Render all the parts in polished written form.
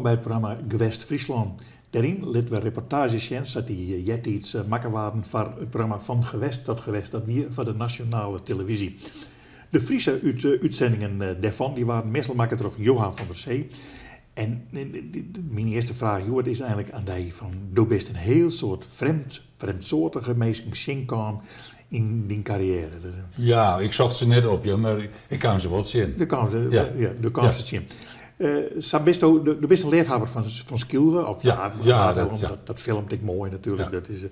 Wolkom by it programma Gewest Fryslân. Dêryn litte we reportaazjes sjen sa't dy eartiids makke waarden foar it programma Van Gewest tot Gewest. Dat wie foar de nasjonale televyzje. De Friese útsendingen dêrfan dy waarden meastal makke troch Johan van der Zee. En myn earste fraach hjoed is eigenlik oan dy fan do bist in hiel soad frjemd, frjemdsoartige minsken tsjinkaam yn dyn karriêre. Ja, ik socht se net op, mar ik kaam se wol tsjin. Do kaamst, ja. ja, do kaamst se tsjin. Sa bisto, do bist in leafhawwer fan Skylge, of ja, ja, dat, ja. dat, dat filmt ek moai natuerlik. Dat is,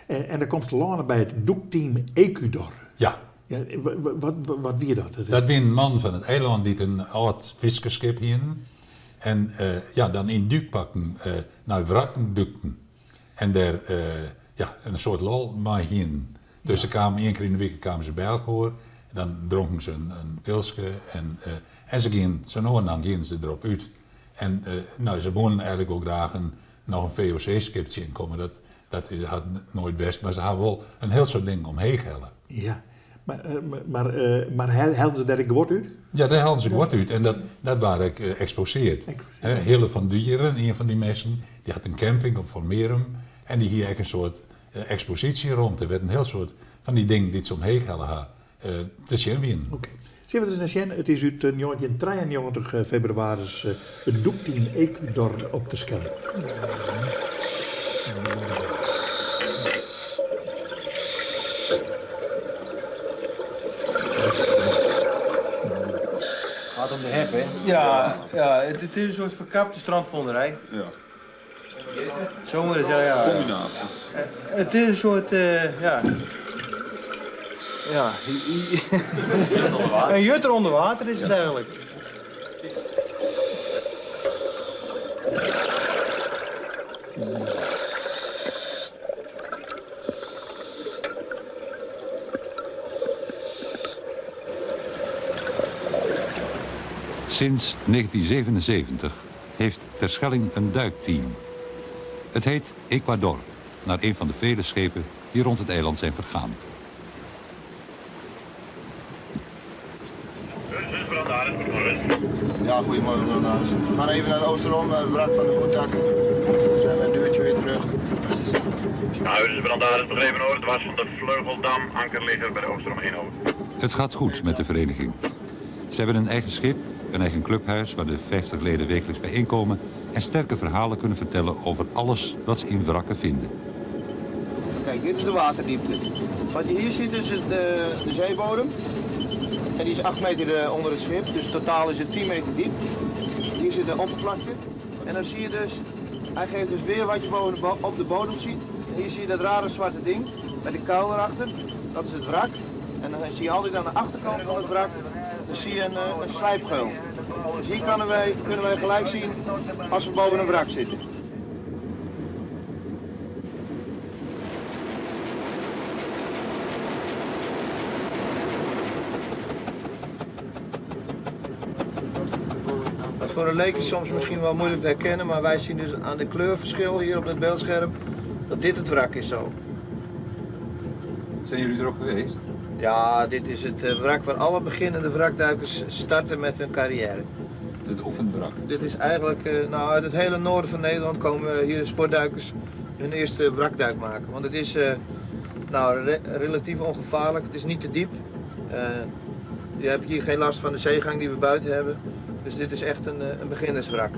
en dan komst telâne by it dûkteam Ecudor. Ja. Ja, wat, wat wie dat? Dat wie in man fan it eilân dy't in âld fiskersskip hienen. En ja, dan yn dúkpakken nei wrakken dúkten. En dêr ja, in soad lol mei hienen. Dus se kamen ien kear yn de wike kamen se by elkoar. Dan dronken se in pilske en, en se gienen, sa no en dan gienen se derop út. En no, se woenen eigenlik wol graach in, noch in VOC-skip tsjinkomme. Dat, dat hat noait west, mar se hawwe wol in hiel soad dingen omheech helle. Ja, mar, mar, mar hellen se dêr ek guod út? Ja, dêr hellen se guod út en dat, dat waard ek eksposeard. Hille van Dieren, ien fan dy minsken, dy hat in camping op Formearum en dy hie ek in soad eksposysjeromte wêr't in hiel soad fan dy dingen dy't se omheech helle ha te sjen wienen. Oké. Sille we ris nei sjen? It is út 1993 febrewaris it dûkteam Ecudor op Terschelling. Gaat om de hep, hè? Ja, ja het, het is een soort verkapte strandvonderij. Ja. Zomer is, ja, ja. Combinatie. Het is een soort, ja. Ja. Een jutter onder water is het eigenlijk. Sinds 1977 heeft Terschelling een duikteam. Het heet Ecuador, naar een van de vele schepen die rond het eiland zijn vergaan. Ja, goedemorgen Brandaris. We gaan even naar het Oosterom, naar het wrak van de Koetak. Dan zijn we een uurtje weer terug. Nou, dus Brandaris begrepen hoor. Het was van de Vleugeldam, ankerligger bij de Oosterom 1 over. Het gaat goed met de vereniging. Ze hebben een eigen schip, een eigen clubhuis waar de 50 leden wekelijks bijeenkomen en sterke verhalen kunnen vertellen over alles wat ze in wrakken vinden. Kijk, dit is de waterdiepte. Wat je hier ziet is het, de zeebodem. En die is 8 meter onder het schip, dus totaal is het 10 meter diep. Hier zit de oppervlakte. En dan zie je dus, hij geeft dus weer wat je boven op de bodem ziet. En hier zie je dat rare zwarte ding met de kuil erachter. Dat is het wrak. En dan zie je altijd aan de achterkant van het wrak, dan zie je een slijpgeul. Dus hier kunnen wij gelijk zien als we boven een wrak zitten. Dat is voor een leek is soms misschien wel moeilijk te herkennen, maar wij zien dus aan de kleurverschil hier op het beeldscherm dat dit het wrak is zo. Zijn jullie er ook geweest? Ja, dit is het wrak waar alle beginnende wrakduikers starten met hun carrière. Het oefenwrak? Dit is eigenlijk, nou, uit het hele noorden van Nederland komen hier de sportduikers hun eerste wrakduik maken. Want het is nou, relatief ongevaarlijk, het is niet te diep. Je hebt hier geen last van de zeegang die we buiten hebben. Dus dit is echt een beginnerswrak.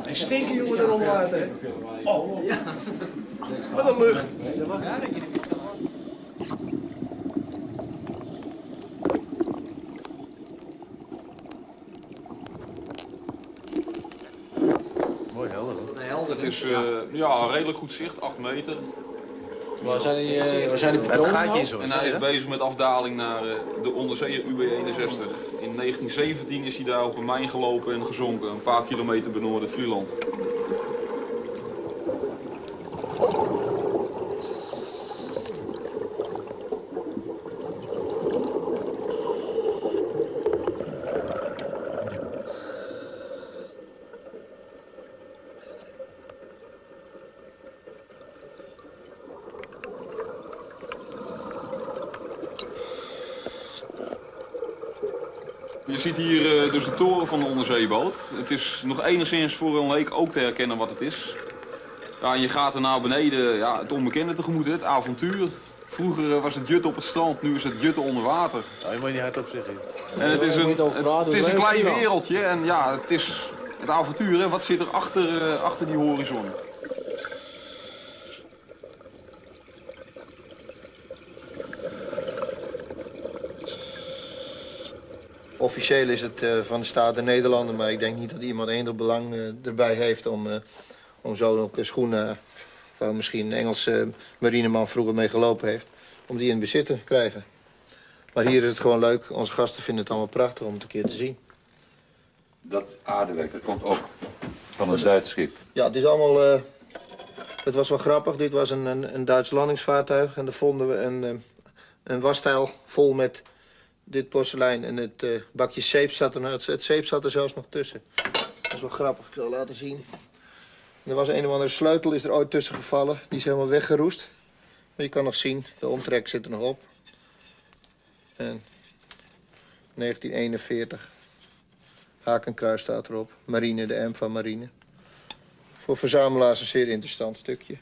Die stinken jongen daar onder water. Hè? Oh, wat een lucht. Mooi helder. Het is ja, redelijk goed zicht, 8 meter. Waar zijn die patronen? Het gaatje is En hij is bezig met afdaling naar de onderzeeër UB-61. In 1917 is hij daar op een mijn gelopen en gezonken, een paar kilometer benoorden Vlieland. Je ziet hier dus de toren van de onderzeeboot. Het is nog enigszins voor een leek ook te herkennen wat het is. Ja, en je gaat er naar beneden, ja, het onbekende tegemoet, het avontuur. Vroeger was het jutten op het strand, nu is het jutten onder water. Ja, je moet niet hardop zeggen. En het is een klein wereldje en ja, het is het avontuur, hè. Wat zit er achter die horizon? Officieel is het van de staat der Nederlanden, maar ik denk niet dat iemand enig belang erbij heeft om zo'n schoenen, waar misschien een Engelse marineman vroeger mee gelopen heeft, om die in bezit te krijgen. Maar hier is het gewoon leuk. Onze gasten vinden het allemaal prachtig om het een keer te zien. Dat aardewerk, dat komt ook van een Duits schip. Ja, het is allemaal... het was wel grappig. Dit was een Duits landingsvaartuig en daar vonden we een wastijl vol met dit porselein en het bakje zeep zat er, het zeep zat er zelfs nog tussen. Dat is wel grappig, ik zal laten zien. Er was een of andere sleutel is er ooit tussen gevallen. Die is helemaal weggeroest. Maar je kan nog zien, de omtrek zit er nog op. En 1941. Hakenkruis staat erop. Marine, de M van Marine. Voor verzamelaars een zeer interessant stukje.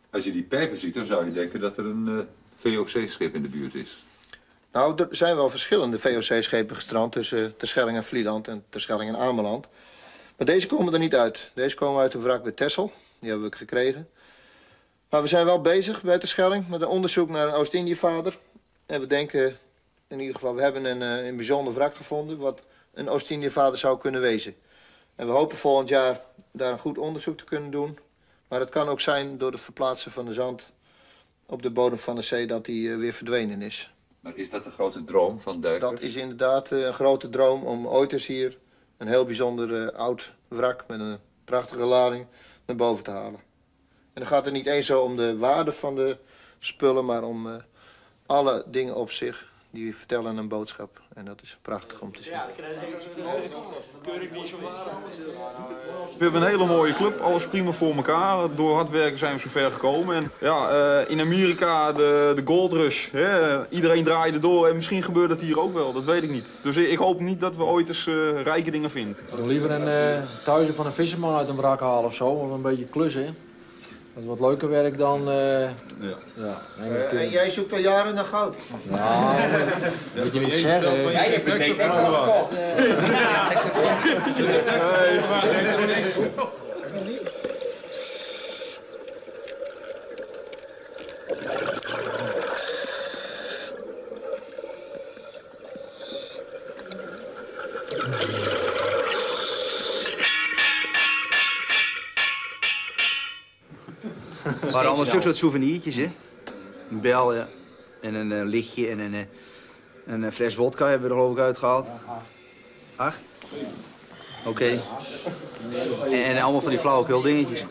Als je die pijpen ziet, dan zou je denken dat er een VOC-schip in de buurt is. Nou, er zijn wel verschillende VOC-schepen gestrand tussen Terschelling en Vlieland en Terschelling en Ameland. Maar deze komen er niet uit. Deze komen uit een wrak bij Texel. Die hebben we gekregen. Maar we zijn wel bezig bij Terschelling met een onderzoek naar een Oost-Indiëvaarder. En we denken, in ieder geval, we hebben een bijzonder wrak gevonden wat een Oost-Indiëvaarder zou kunnen wezen. En we hopen volgend jaar daar een goed onderzoek te kunnen doen. Maar het kan ook zijn door het verplaatsen van de zand op de bodem van de zee dat die weer verdwenen is. Maar is dat de grote droom van duikers? Dat is inderdaad een grote droom om ooit eens hier een heel bijzonder oud wrak met een prachtige lading naar boven te halen. En dan gaat het niet eens zo om de waarde van de spullen, maar om alle dingen op zich. Die vertellen een boodschap en dat is prachtig om te zien. We hebben een hele mooie club, alles prima voor elkaar. Door hard werken zijn we zover gekomen. En ja, in Amerika de gold rush. Hè? Iedereen draaide door en misschien gebeurt dat hier ook wel, dat weet ik niet. Dus ik hoop niet dat we ooit eens rijke dingen vinden. Ik wil liever een thuisje van een visserman uit een wrak halen of zo, of een beetje klussen. Dat is wat leuker werk dan... Ja. Ja, en jij zoekt al jaren naar goud. Nou, dat moet je niet zeggen. Jij hebt het detector gekocht. Het waren allemaal zulke soort souvenirtjes, hè. Een bel, ja. En een lichtje en een fles wodka hebben we er geloof ik uitgehaald. 8? Oké. Okay. En allemaal van die flauwekul dingetjes.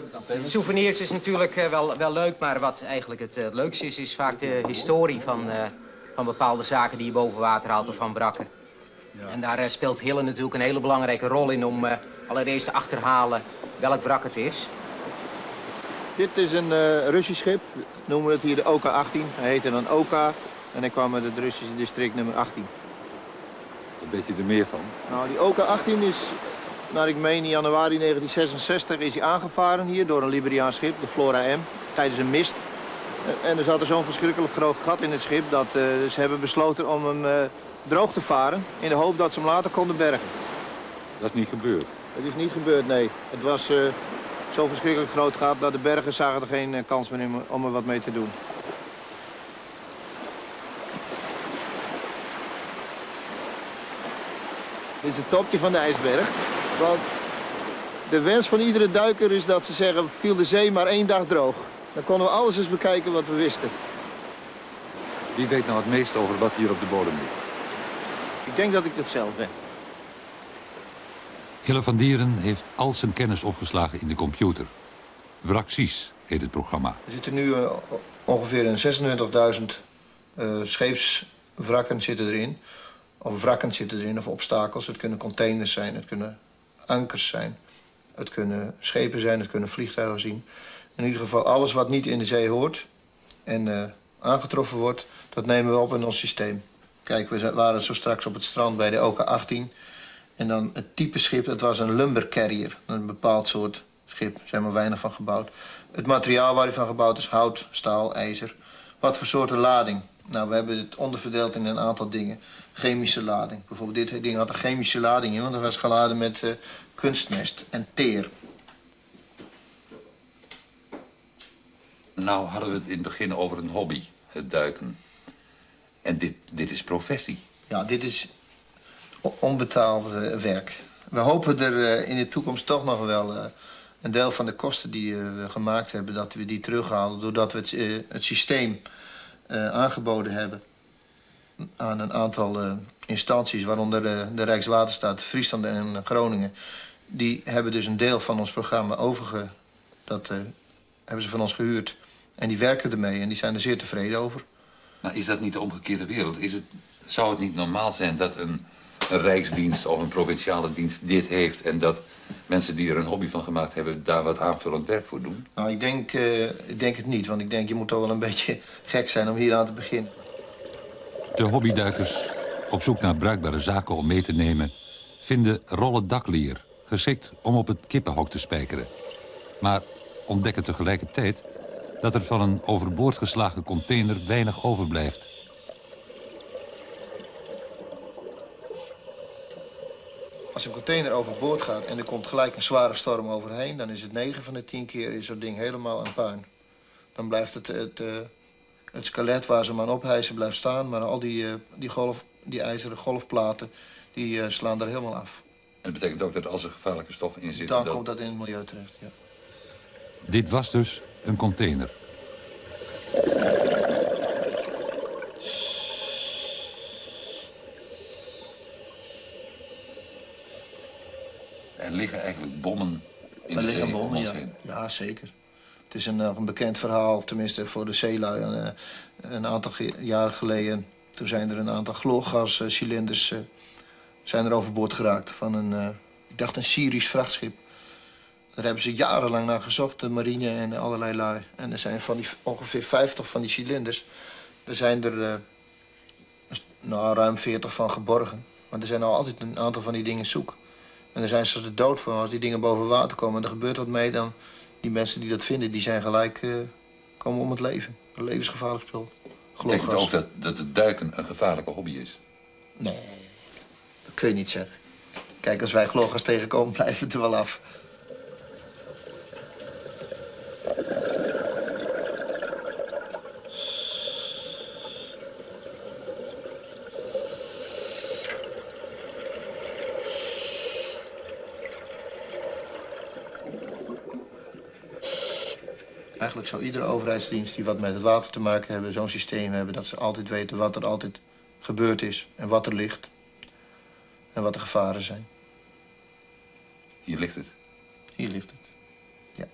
Souvenirs is natuurlijk wel leuk, maar wat eigenlijk het leukste is, is vaak de historie van bepaalde zaken die je boven water haalt of van wrakken. Ja. En daar speelt Hille natuurlijk een hele belangrijke rol in om allereerst te achterhalen welk wrak het is. Dit is een Russisch schip, noemen we het hier de OK-18. Hij heette dan OK en hij kwam uit het Russische district nummer 18. Wat weet je er meer van? Nou, die OK-18 is, naar ik meen, in januari 1966 is hij aangevaren hier door een Liberiaans schip, de Flora M, tijdens een mist. En er zat er zo'n verschrikkelijk groot gat in het schip dat ze hebben besloten om hem droog te varen in de hoop dat ze hem later konden bergen. Dat is niet gebeurd? Het is niet gebeurd, nee. Het was zo'n verschrikkelijk groot gat dat de bergen zagen er geen kans meer in om er wat mee te doen. Dit is het topje van de ijsberg. Want de wens van iedere duiker is dat ze zeggen, viel de zee maar 1 dag droog. Dan konden we alles eens bekijken wat we wisten. Wie weet nou het meest over wat hier op de bodem ligt? Ik denk dat ik dat zelf ben. Hille van Dieren heeft al zijn kennis opgeslagen in de computer. Wraxies heet het programma. Er zitten nu ongeveer een 26.000 scheepswrakken zitten erin. Of wrakken zitten erin, of obstakels. Het kunnen containers zijn, het kunnen ankers zijn. Het kunnen schepen zijn, het kunnen vliegtuigen zijn. In ieder geval alles wat niet in de zee hoort en aangetroffen wordt, dat nemen we op in ons systeem. Kijk, we waren zo straks op het strand bij de OK-18. En dan het type schip, dat was een lumber carrier. Een bepaald soort schip, er zijn maar weinig van gebouwd. Het materiaal waar hij van gebouwd is, hout, staal, ijzer. Wat voor soorten lading? Nou, we hebben het onderverdeeld in een aantal dingen. Chemische lading. Bijvoorbeeld dit ding had een chemische lading in, want dat was geladen met kunstmest en teer. Nou hadden we het in het begin over een hobby, het duiken. En dit is professie. Ja, dit is onbetaald werk. We hopen er in de toekomst toch nog wel een deel van de kosten die we gemaakt hebben, dat we die terughalen doordat we het systeem aangeboden hebben aan een aantal instanties, waaronder de Rijkswaterstaat, Friesland en Groningen. Die hebben dus een deel van ons programma dat hebben ze van ons gehuurd. En die werken ermee en die zijn er zeer tevreden over. Maar is dat niet de omgekeerde wereld? Zou het niet normaal zijn dat een rijksdienst of een provinciale dienst dit heeft en dat mensen die er een hobby van gemaakt hebben daar wat aanvullend werk voor doen? Nou, ik denk het niet, want ik denk je moet toch wel een beetje gek zijn om hier aan te beginnen. De hobbyduikers, op zoek naar bruikbare zaken om mee te nemen, vinden rollen dakleer, geschikt om op het kippenhok te spijkeren. Maar ontdekken tegelijkertijd dat er van een overboord geslagen container weinig overblijft. Als een container overboord gaat en er komt gelijk een zware storm overheen, dan is het 9 van de 10 keer is dat ding helemaal een puin. Dan blijft het skelet waar ze hem aan ophijsen blijft staan, maar al die ijzeren golfplaten die slaan er helemaal af. En dat betekent ook dat als er gevaarlijke stoffen in zitten... Dan komt dat in het milieu terecht, ja. Dit was dus een container. Er liggen eigenlijk bommen in de zee om ons heen. Ja, zeker. Het is een bekend verhaal, tenminste voor de zeelui. Een aantal jaren geleden, toen zijn er een aantal chloorgascilinders zijn er overboord geraakt van een, ik dacht een Syrisch vrachtschip. Daar hebben ze jarenlang naar gezocht, de marine en allerlei lui. En er zijn van die, ongeveer 50 van die cilinders, er zijn er nou, ruim 40 van geborgen. Maar er zijn al altijd een aantal van die dingen zoek. En er zijn ze de dood voor. Als die dingen boven water komen en er gebeurt wat mee, dan die mensen die dat vinden, die zijn gelijk komen om het leven. Een levensgevaarlijk spul. Dat betekent ook dat het duiken een gevaarlijke hobby is? Nee, dat kun je niet zeggen. Kijk, als wij chloorgas tegenkomen, blijven we er wel af. Eigenlijk zou iedere overheidsdienst die wat met het water te maken hebben, zo'n systeem hebben dat ze altijd weten wat er altijd gebeurd is en wat er ligt en wat de gevaren zijn. Hier ligt het? Hier ligt het, ja.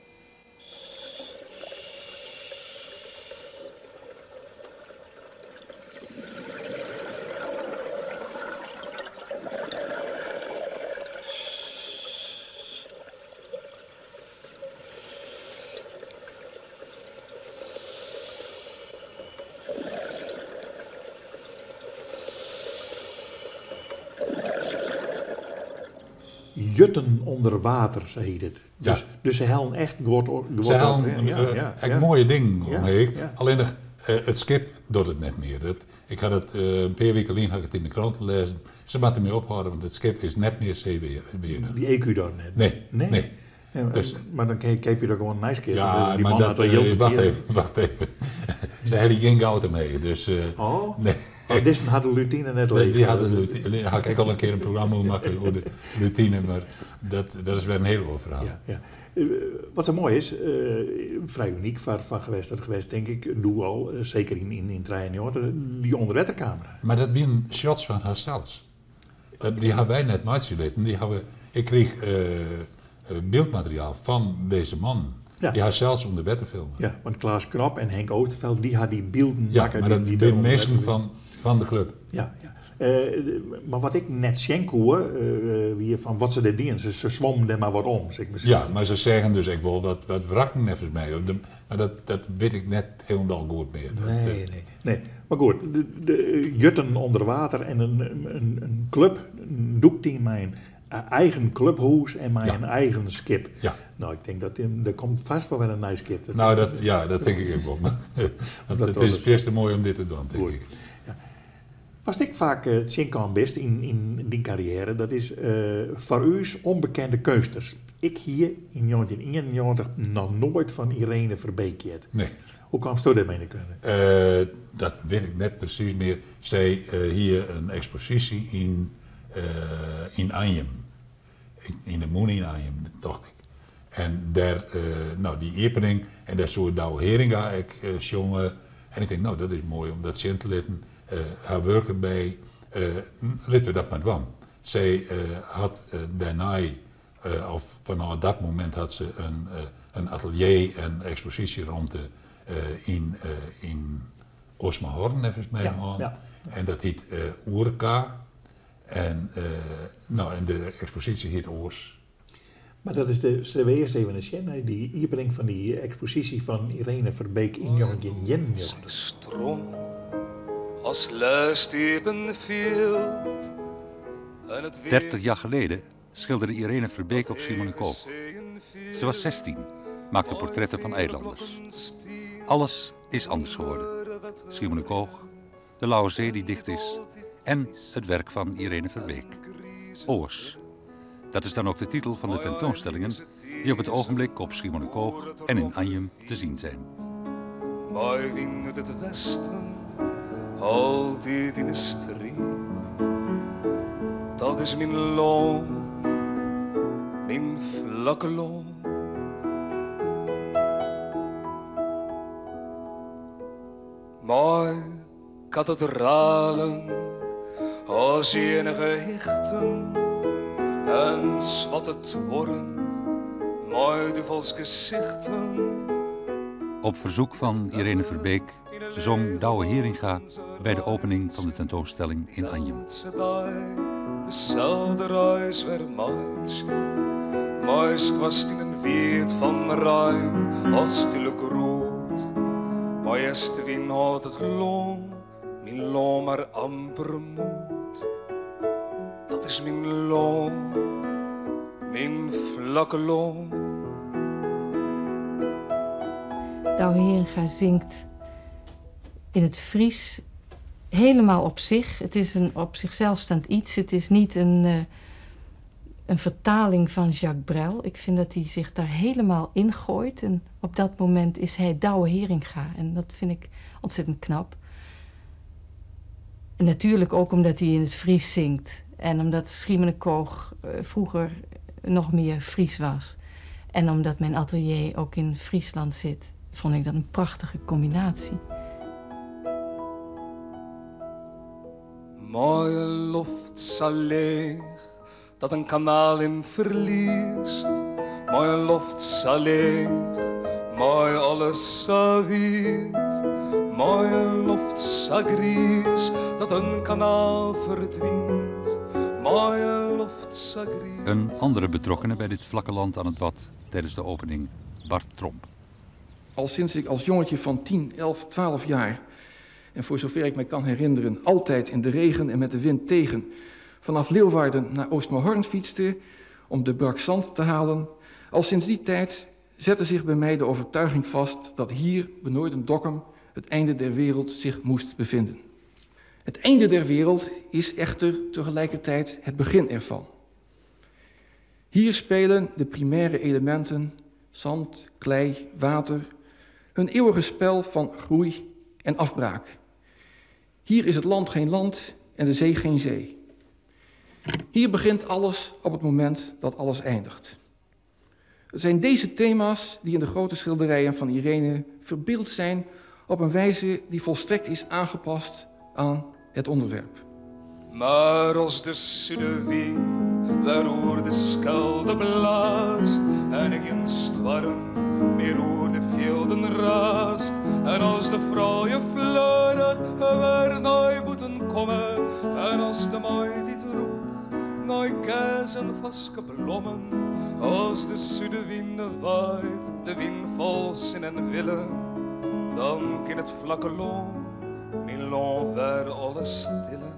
Jutten onder water, zo heet het. Ja. Dus ze halen echt goed Ze halen echt mooie dingen omheen. Ja. Alleen nog, het schip doet het net meer. Ik had het een paar weken geleden had ik het in de krant gelezen. Ze moeten mee ophouden, want het schip is net meer zeeweerdig. Die EQ dan net? Nee. Nee. Nee, dus, maar dan keek je er gewoon een nice keer. Ja, die maar man dat, had er heel wacht even. Ze hadden geen goud mee, dus... oh? Nee. Oh, dit had de lutine net dus leven. Die had de lutine. Had ik al een keer een programma maken over de lutine, maar dat is weer een heel verhaal. Ja, ja. Wat zo mooi is, vrij uniek van geweest, dat geweest denk ik, doe al, zeker in Trein, die onderwettercamera. Maar dat waren shots van haarzelfs. Die hebben wij net uitgelezen. Die hebben, ik kreeg beeldmateriaal van deze man. Ja. Die had zelfs onder water filmen. Ja, want Klaas Knop en Henk Oosterveld, die hadden die beelden ja, maken. Maar dat die de mensen van de club. Ja, ja. Mar wat ik net sjen koe, wie fan wat se dêr dienen. Se swommen dêr mar wat om, sil ik mar Ja, sizze. mar se seagen dus ek wol wat wrakken neffens my. Mar dat wit ik net hielendal goed mear. Nee, nee, nee. Mar goed, de jutten onder water en in klup, in dûkteam mei in eigen kluphûs en mei in eigen skip. Ja. No, ik tink dat der komt fêst wol wer in nij skip. No, dat, ja, dat tink ik ek wol. Want it is fierste moai om dit te dwaan, tink ik. Ja. Watst ek faak tsjinkaam bist yn dyn karriêre, dat is foar ús ûnbekende keunstners. Ik hie yn 1991 noch noait fan Irene Verbeek heard. Nee. Hoe kaamsto dêrmei yn 'e kunde? Dat wit ik net presys mear. Sy hie in eksposysje yn yn Anjum. Yn de mûne yn Anjum, tocht ik. En dêr, no, dy iepening, en dêr soe Douwe Heeringa ek sjonge. En ik tink, no, dat is moai om dat sjen te litten. Har wurk derby, litte we dat mar dwaan. Sy hat dêrnei, of fanôf dat momint hat se in atelier en eksposysjeromte yn yn Oostmahorn neffens my hân. En dat hiet Oerka. En, no, en de eksposysje hiet Oars. Mar dat is de, sille we earst even nei sjen, nei dy iepening fan dy eksposysje fan Irene Verbeek yn 1991. Stroom as lêst iepen fjild en it 30 jaar geleden schilderde Irene Verbeek op Schiermonnikoog. Ze was 16, maakte portretten van eilanders. Alles is anders geworden. Schiermonnikoog, de Lauwerszee die dicht is en het werk van Irene Verbeek. Oars. Dat is dan ook de titel van de tentoonstellingen die op het ogenblik op Schiermonnikoog en in Anjum te zien zijn. Mei wyn út it westen, altyd yn 'e striid. Dat is myn lân, myn flakke lân. Mei katedralen as iennige hichten en swarte tuorren mei duvelsgesichten. Op verzoek van Irene Verbeek zong Douwe Heeringa bij de opening van de tentoonstelling in Anjum. Deselde reis wer meitsje, mei skoarstien wiet fan rein as stille groet. Mei eastewyn hâldt it lân, myn lân mar amper moed. Dat is myn lân, myn flakke lân. Douwe Heeringa zingt in het Fries helemaal op zich. Het is een op zichzelf staand iets. Het is niet een vertaling van Jacques Brel. Ik vind dat hij zich daar helemaal in gooit. En op dat moment is hij Douwe Heeringa. En dat vind ik ontzettend knap. En natuurlijk ook omdat hij in het Fries zingt. En omdat Schiermonnikoog vroeger nog meer Fries was. En omdat mijn atelier ook in Friesland zit, vond ik dat een prachtige combinatie. Mei in loft sa leech dat in kanaal him ferliest. Mei in loft sa leech, mei alles sa wiet. Mei in loft sa griis dat in kanaal ferdwynt. Mei in loft sa griis. Een andere betrokkene bij dit vlakke land aan het Wad tijdens de opening, Bart Tromp. Al sinds ik als jongetje van 10, 11, 12 jaar en voor zover ik me kan herinneren, altijd in de regen en met de wind tegen, vanaf Leeuwarden naar Oostmahorn fietste om de brak zand te halen, al sinds die tijd zette zich bij mij de overtuiging vast dat hier, benoorden Dokkum, het einde der wereld zich moest bevinden. Het einde der wereld is echter tegelijkertijd het begin ervan. Hier spelen de primaire elementen, zand, klei, water, hun eeuwige spel van groei en afbraak. Hier is het land geen land en de zee geen zee. Hier begint alles op het moment dat alles eindigt. Het zijn deze thema's die in de grote schilderijen van Irene verbeeld zijn op een wijze die volstrekt is aangepast aan het onderwerp. Maar as de sudewyn wer oer de Skelde blaast en ik in stoarm Mear oer de fjilden raast. En as de froulju fleurich wer nei bûten komme en as de maitiid rûkt nei gers en farske blommen, as de sudewyn waait, de wyn fol sin en wille, dan kin it flakke lân myn lân wer alles tille.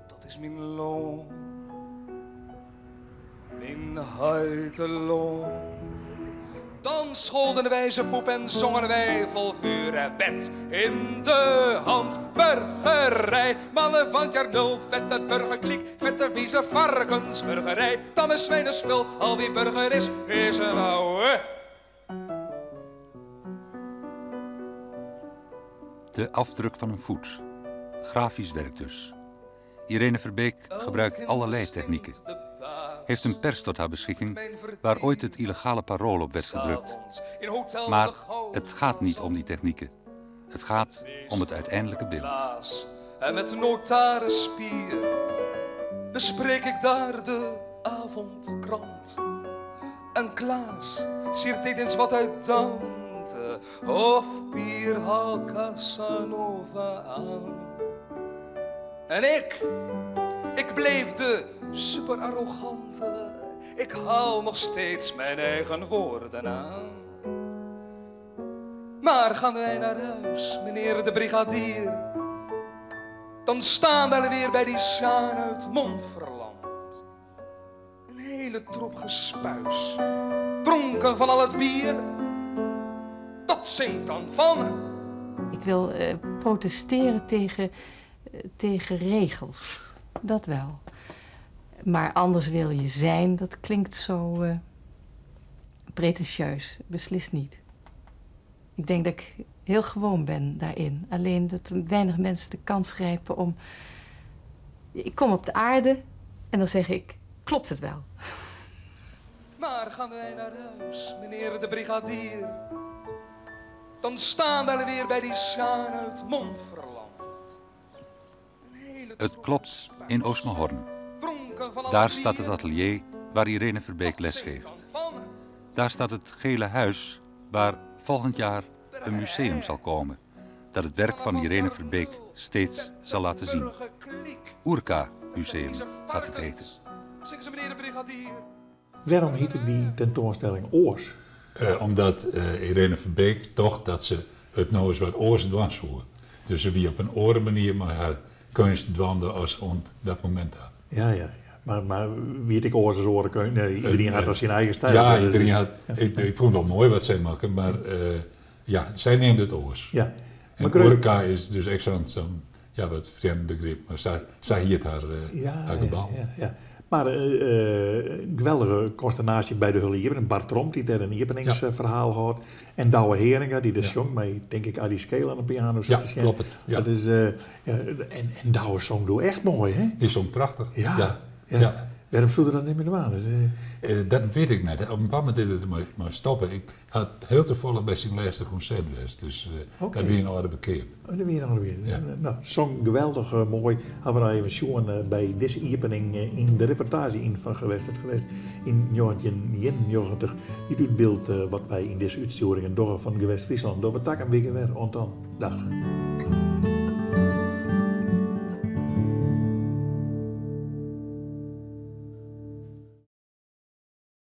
Dat is myn lân, myn heitelân. Dan scholden wij ze poep en zongen wij vol vuur en wet in de hand. Burgerij, mannen van jaar nul, vette burgerkliek, vette vieze varkensburgerij. Tamme zwijnenspul, al wie burger is, is een ouwe. De afdruk van een voet. Grafisch werk dus. Irene Verbeek gebruikt allerlei technieken. Heeft een pers tot haar beschikking waar ooit het illegale parool op werd gedrukt. Maar het gaat niet om die technieken. Het gaat om het uiteindelijke beeld. En met notaris Pier bespreek ik daar de avondkrant. En Klaas citeert eens wat uit Dante of Pier haalt Casanova aan. En ik, ik bleef de super arrogante. Ik haal nog steeds mijn eigen woorden aan. Maar gaan wij naar huis, meneer de brigadier, dan staan wij weer bij die Sjaan uit Montferland. Een hele troep gespuis, dronken van al het bier. Dat zingt dan van. Ik wil protesteren tegen regels, dat wel. Maar anders wil je zijn, dat klinkt zo pretentieus, beslist niet. Ik denk dat ik heel gewoon ben daarin. Alleen dat weinig mensen de kans grijpen om... Ik kom op de aarde en dan zeg ik, klopt het wel? Maar gaan wij naar huis, meneer de brigadier, dan staan wij weer bij die Sjaan uit Montferland. Het klopt in Oostmahorn. Daar staat het atelier waar Irene Verbeek lesgeeft. Daar staat het gele huis waar volgend jaar een museum zal komen dat het werk van Irene Verbeek steeds zal laten zien. Oerka Museum gaat het heten. Waarom heette die tentoonstelling Oors? Omdat Irene Verbeek toch dat ze het nou eens wat oors dwars hoor. Dus ze wie op een oren manier maar haar kunst dwande als ont dat moment had. Ja, ja, ja. Maar wie het ik oors is oren kun, nee, iedereen had als zijn eigen stijl. Ja, iedereen had. Ik vond het wel mooi wat zij maken, maar ja, zij neemt het oors. Ja. En Oerka is dus echt zo'n ja, wat vreemd begrip, maar zij hield haar gebouw. Ja, ja. Maar geweldige consternatie bij de Hulle Iepening. Bart Tromp, die daar een iepeningsverhaal had. En Douwe Heeringa, die de zong met, denk ik, Adi Skeel aan de piano zat Ja, klopt het. Ja. Dat is, ja, en Douwe zong doe echt mooi, hè? Die zong prachtig. Ja, ja. ja. Ja. Waarom zou er dan niet meer aan? Dat weet ik niet. Op een bepaald moment deed het maar stoppen. Ik had heel toevallig bij zijn laatste concert geweest. Dus dat weer een orde bekeerd. Oh, dat weer een orde bekeerd. Ja. Nou, zong geweldig mooi. Hadden we nou even zien bij deze opening in de reportage in van Gewest het Gewest in 1991. Die doet beeld wat wij in deze uitsturingen door van Gewest Friesland. Door we tak en weken weer. Want dan, dag.